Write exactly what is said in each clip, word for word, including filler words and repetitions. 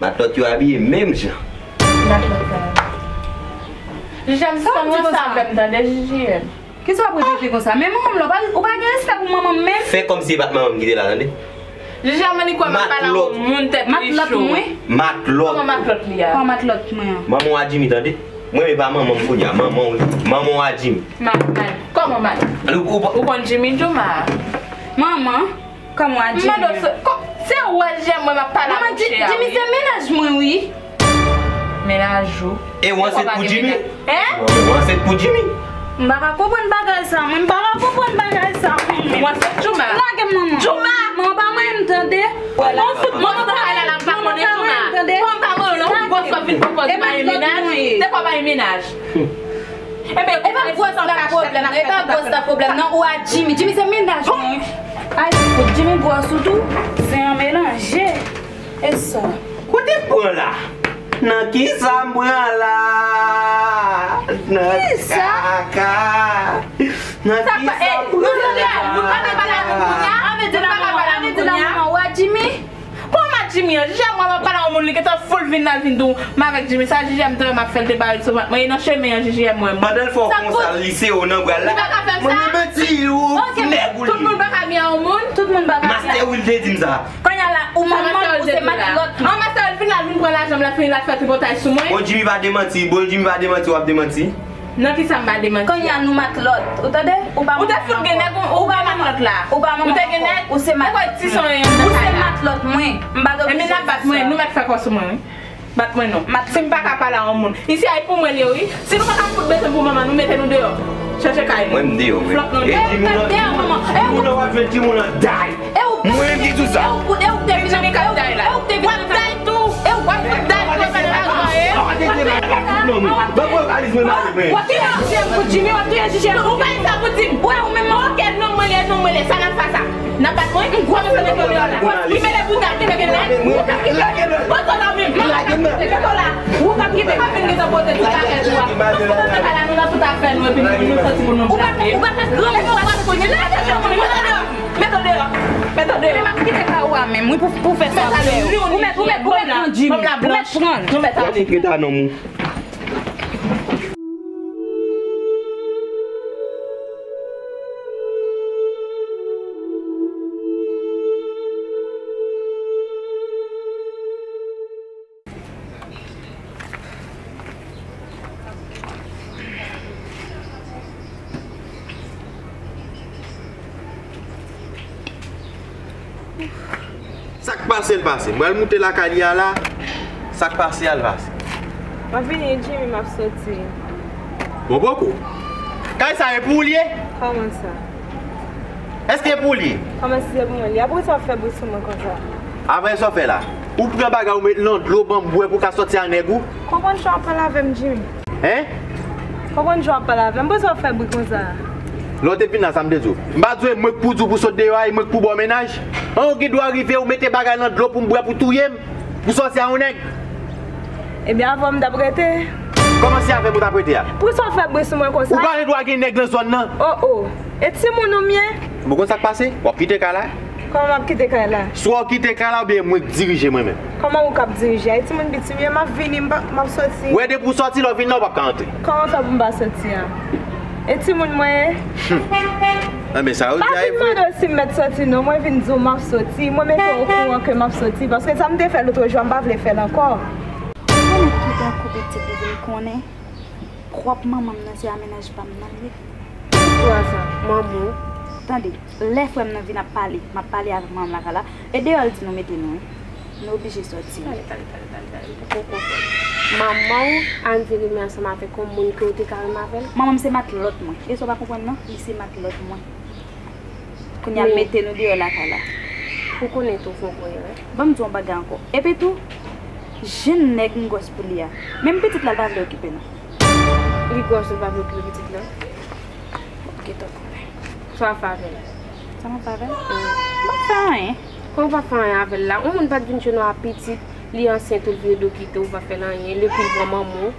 Matlòt yo abiye menm jan. Matlòt la. Jijèm, sispann ranse avè m, tande, Jijèm. Kisa w ap repete konsa? Men manman m la, ou pa, ou pa gen respè pou manman m menm? Fè kòmsi e pa t manman m ki te la, tande. Jijèm, annik wè m ap pale a yon moun tèt li cho. Matlòt mwen? Matlòt. Kòman matlòt li a? Kòman matlòt mwen an? Manman w a Jimmy, tande. Mwen, men pa manman m kounye a, manman w, manman w a Jimmy. Mal, mal. Kòman mal? Ou, ou, ou konn Jimmy Jouma? Manman, kòman w a Jimmy? M mande w, se, kò-, se ou a Jimmy, mwen m ap pale a mouche a, wi. Manman, Jimmy se mennaj mwen, wi. Mennaj ou? E ou ansent pou Jimmy? Hein? Ou ansent pou Jimmy? M pa ka konprann bagay sa, mwen. M pa ka konprann bagay sa, mwen. Ou ansent Jouma? Lage m, manman. Jouma! Manman, pa manyen m, tande. Manman, fout manman pa la, la, pa konnen Jouma. Manman, pa manyen m, tande. Kòm pa manyen w, non, ou gwo sòt vin pran pòz mayi mennaj. Te kwa mayi mennaj. Enben, e pa gwòs la pwoblèm, e pa gwòs la pwoblèm, non, ou a Jimmy. Jimmy se mennaj mwen. Ay, fout Jimmy gwòs ou tou. Se yon melanje. E sa? Kote pran la? Nan kisa m pran la? Nan kaka. Nan kisa m pran la? Nou pa ka pale avè m kounye a? Ann di la manman, ann di la manman, ou a Jimmy? Kòman Jimmy an? Jijèm mwen, m ap pale a yon moun, li gentan foul vin la, l vin di w, m avèk Jimmy. Sa Jijèm te wè m ap fè, l te bare sou vant mwen. E nan chemen an, Jijèm wè m. Pandan l fè w konsa, li sere w nan bra l la. Li pa ka fè m sa. Mwen menm ti ou, nèg ou li. Tout moun pa ka byen a yon moun. Tout moun pa ka byen. Master Will te di m sa. Kounye a la, ou manman m, ou se matlòt mwen. An, Master Will vin la, vin pran lajan m la, fini la fè tripotay sou mwen. Bon, Jimmy pa demanti, bon, Jimmy pa demanti, w ap demanti. Nan kisa m pa demanti? Kounye a nou matlòt. Ou tande? Ou pa manman m ankò. Ou te fout gen nèg ou, ou pa manman m. Ou pa manman m ankò. Ou te gen nèg? Ou se matlòt mwen. Ou se matlòt mwen. M pa gen bezwen sa. Ebyen n ap bat mwen, nou mèt fè kò sou mwen, wi. Bat mwen non. Si m pa ka pale a yon moun. Isi a e pou mwen li ye, wi. Si nou pa ka fout bezwen pou manman nou, mete nou deyò. Chèche kay nou. Mwen m deyò, mwen. Flòp nou. E timoun nan, timoun nan w ap jwenn timoun nan day. Mwen menm ki di w sa. E ou, e ou te vin, e ou, e ou te vin. W ap day tou. E ou, w ap fout day tou, w ap fè nan lagò, e. W ap touye Jijèm pou Jimmy, w ap touye Jijèm. Ou pa gen sa pou di m. Ou wè ou menm. Ok, non mwen li ye, non mwen li ye. Sa n ap fè sa. N ap bat mwen? M gwo mwen fè mete w deyò la. Li mele bouda, li mele la. Ou k ap kite. Poze w la ou menm. Lage m nan. Poze w la. Ou k ap kite. Pa vin gentan poze tout afè sou a. Ou konn bagay la, nou nan tout afè nou, epi nou, nou santi pou nou blape. Ou pa, ou pa fè granmoun pa konn. Lage m nan, mwen, mwen deyò. Mete w deyò. Mete w deyò. Men m ap kite kay ou a menm, wi, pou, pou fè sa pou fè. Ou mèt, ou mèt, ou mèt pran Jimmy. Ou mèt pran l. Nou mèt ale. Gade eta nonm ou. Sa k pase l pase. M pral moute lakay li a la. Sa k pase a l pase. M ap vini, Jimmy, m ap soti. Bon, poko. Kay sa e pou ou li ye? Kòman sa? Èske e pou ou li ye? Kòman si se pou mwen li ye? Apre sa w ap fè bri sou mwen konsa? Apre sa w fè la? Ou pran bagay ou met nan dlo ban m bwè pou w ka sòti ak nèg ou? Konprann jan w ap pale avè m, Jimmy. Hein? Konprann jan w ap pale avè m. Poukisa w ap fè bri konsa? Lè w te vin la, sa m te di w? M pa di w e mwen k pou di w pou sot deyò a, e mwen k pou ba w mennaj? An, ou gen dwa rive ou mete bagay nan dlo pou m bwè pou touye m, pou sòti a yon nèg? Ebyen, avè w m t ap rete. Kòman se avè m ou t ap rete a? Poukisa w ap fè bri sou mwen konsa? Ou pa gen dwa gen nèg nan zòn nan. Oh, oh. E timoun ou m ye? Bon, konn sa k pase? W ap kite kay la? Kòman m ap kite kay la? Swa w kite kay la oubyen mwen k dirije mwen menm. Kòman ou k ap dirije? E timoun piti m ye, m ap vini, m pa, m ap soti. Wè, depi w sòti, lè w vin la, w p ap ka antre. Kòman fè pou m pa soti a? E timoun mwen ye? Enben, sa yo di a e vre. Pa vin mande w si m mèt soti, non. Mwen vin di w m ap soti. Mwen mete w okouran ke m ap soti. Paske sa m te fè lòt jou a, m pa vle fè l ankò. Ou konnen ki tan kou pitit li vin konnen pwòp manman m nan se a mennaj pa m nan l ye. Istwa sa, manman w. Tande, lè frè m nan vin ap pale, m ap pale avèk manman m lakay la, e deyò l di nou mete nou, wi. Nou oblije sòti. Tande, tande, tande, tande, tande, m poko konprann. Manman w, Andy renmen ansanm avèk yon moun ke w te ka renmen avè l? Manman m se matlòt mwen. E sa w pa konprann nan? Li se matlòt mwen. Kounye a l mete nou deyò lakay la. Ou konnen tou fè w konnen, wi. Ban m di w yon bagay ankò. Epi tou, jèn nèg m gwòs pou li a. Menm pitit la, l pa vle okipe non. Li gwòs, li pa vle okipe pitit la. Gentan konnen. Sa w ap fè avè l? Sa m ap fè avè l? M p ap fè anyen. Kòman w p ap fè anyen avè l la? Yon moun pa t vin jwenn ou a pitit, li ansent ou, l vire do kite w, ou pa fè l anyen, depi l pran manman w.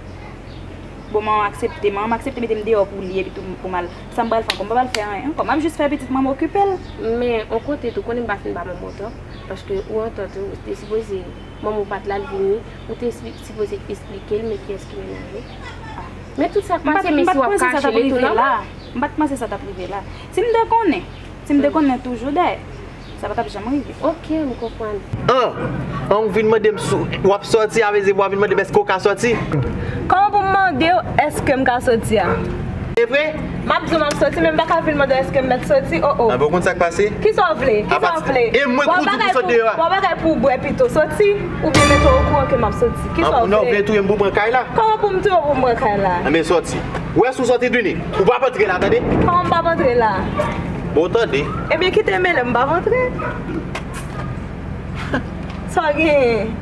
Bon, manman aksepte, manman aksepte mete m deyò pou li epi tou pou m al. Sa m pral fè ankò? M pa pral fè anyen ankò. M ap jis fè pitit mwen, m okipe l. Men, yon kote tou, konnen m pa fin ba manman w tò. Paske ou antant, ou te sipoze, manman w pa t la, l vini, ou te si- sipoze eksplike l, men kiyès ki mennen l. Men tout sa k pase, men si w ap kache li tou nan. M pa t panse sa t ap rive la. M pa t panse sa t ap rive la. Si m te konnen, si m te konnen toujou dèyè, sa pa t ap janm rive. Ok, m konprann. An, an, ou vin mande m si w ap sòti, a vle di w ap vin mande m èske w ka sòti? Kòman pou m mande w èske m ka sòti a? E vre? M ap di w m ap sòti, men m pa ka vin mande w èske m mèt sòti, o, o. Anben, w konn sa k pase? Kisa w vle? Kisa w vle? E mwen k ou di pou sot deyò a? Bon bagay pou w bwè pito, sòti, oubyen mete w okouran ke m ap sòti. Kisa w vle? Non, ou vle touye m pou pran kay la? Kòman pou m touye w pou m pran kay la? Anben, sòti. Ou wè si w sòti, Drini, ou p ap antre la, tande? Kòman m p ap antre la? Bon, tande. Ebyen, kite m mele m p ap antre. Sa w genyen?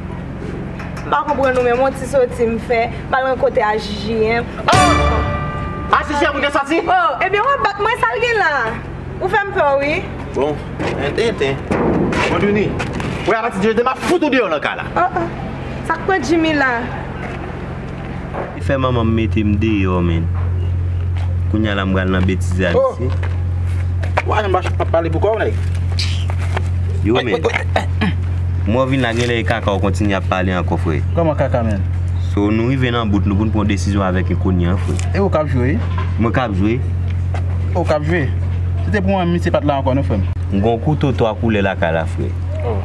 M pa konprann ou menm, yon ti soti m fè, m al rankontre a Jiji, en. Oh! A Jiji, a pou te sòti? Oh, ebyen, w ap bat mwen, sa l gen la? Ou fè m pè, wi. Bon, enten, enten. Bon, Drini, wè, apati de jodi, m ap fout ou deyò nan kay la. Oh, oh. Sa k pran Jimmy la? Li fè manman m mete m deyò, menn. Kounye a la, m pral nan betiz a misye. Ou pa janm pa pale pou kò w, nèg. Yo, menn. Mwen vin la, genlè e kaka w kontinye ap pale ankò, frè. Kòman kaka, menn? So, nou rive nan bout nou pou n pran yon desizyon avèk li kounye a, frè. E ou k ap jwe, wi? Mwen k ap jwe. Ou k ap jwe? Si te pou mwen, misye pa t la ankò, non, frè m. M gon kouto twa koulè lakay la, frè. Oh.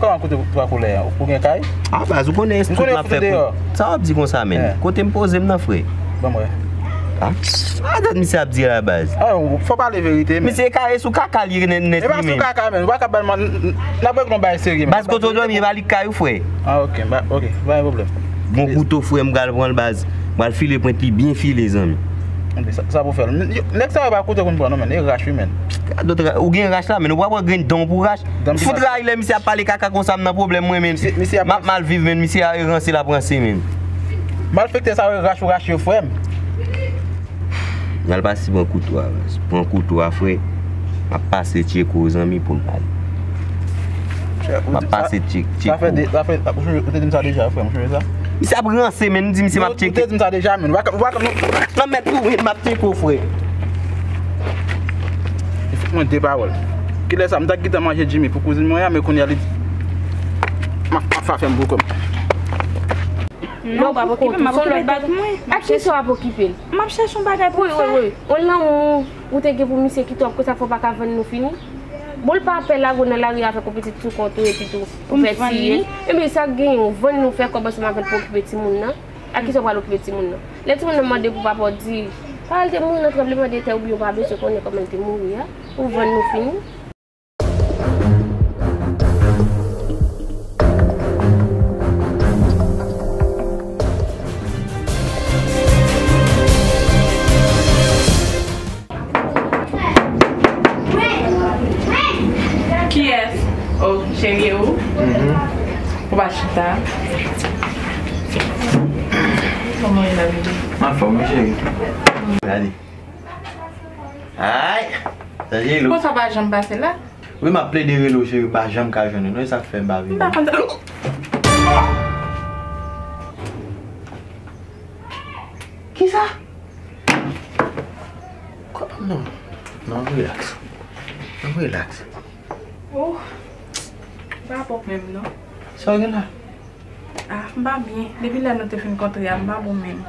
Kòman kouto twa koulè a? Ou gen kay? A baz, ou konnen estrikman ap fè kou. Sa w ap di konsa, menn? Kote m poze m nan, frè? Ban m wè. A? A dat misye ap di la, baz. A, fò pale verite, menn. Misye kare sou kaka li nèt, nèt li menm. E pa sou kaka, menn. Ou pa ka ban m, n ap regle yon bagay serye, menn. Baz, kote w dòmi, e pa li k kay ou, frè. A, ok, ok, pa gen pwoblèm. Gon kouto, frè, m pral pran l, baz. M pral file pwent li byen file, zanmi. Sa, sa pou fè l. Nèg sa yo pa kouto pou n pran, non, menn. E rach, wi, menn. Ou gen rach la, menn. Ou pa pran grenn dan w pou rach. Fout rayi lè misye ap pale kaka konsa, m nan pwoblèm mwen, menn. M ap mal viv, menn. Misye a ranse, l ap ranse, menn. Malfektè sa yo, rach ou rache yo, frè m. M al pase pran kouto a, pran kouto a, frè. M ap pase tcheko, zanmi, pou n pale. M ap pase tcheko. Sa fè, sa fè, ou te di m sa deja, frè m, ou sonje sa? Misye ap ranse, menn, m di misye m ap tcheke. Ou te di m sa deja, menn. Ou pa ka, ou pa ka, non. Nan mèt ou, menn, m ap tcheke w, frè. Li fout mwen de pawòl. Kilè sa, m ta gentan manje Jimmy pou kouzin mwen an, men kounye a li di m ap, ap fè m gwo kòb. Non, w p ap okipe l, m ap okipe tèt mwen. Ak kisa w ap okipe l? M ap chèche yon bagay pou m fè. Wi, wi, wi. Yon lanmou ou te gen pou misye ki twòp konsa, fò w pa ka vann nou fini? Bon, l pa pè lage w nan lari a avèk yon pitit sou kont ou epi tou ou fè tiye. Ebyen, sa k genyen, vann nou fè kòb ansanm avè l pou okipe timoun nan. Ak kisa w pral okipe timoun nan? Lè timoun nan mande pou papa w, di, papa l te mouri nan tranblemanntè oubyen w pa bezwen konnen kòman l te mouri a. Ou vann nou fini. Kiyès? Oh, cheri, e ou? Ou pa chita? Kòman w ye la, bebe? Anfòm, wi, cheri. Gade. Ay! Sa J-Lo. Konsa w pa janm pase la? Wi, m ap plede rele w, cheri, m pa janm ka jwenn ou. Non, e sa k fè m pa vini. M pa konn sa. Kisa? Ko-, non. Non, relax. Non, relax. Oh, m pa bon menm, non. Sa w gen la? Ah, m pa byen. Depi lè nou te fin kontre a, m pa bon menm.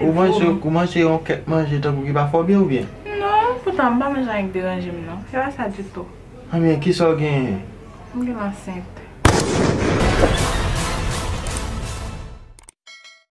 Ou manje, ou manje yon kèk manje tankou ki pa fè w byen oubyen? Non, poutan m pa manje anyen k deranje m, non. Se pa sa ditou. Anben, kisa w genyen? M gen ansent.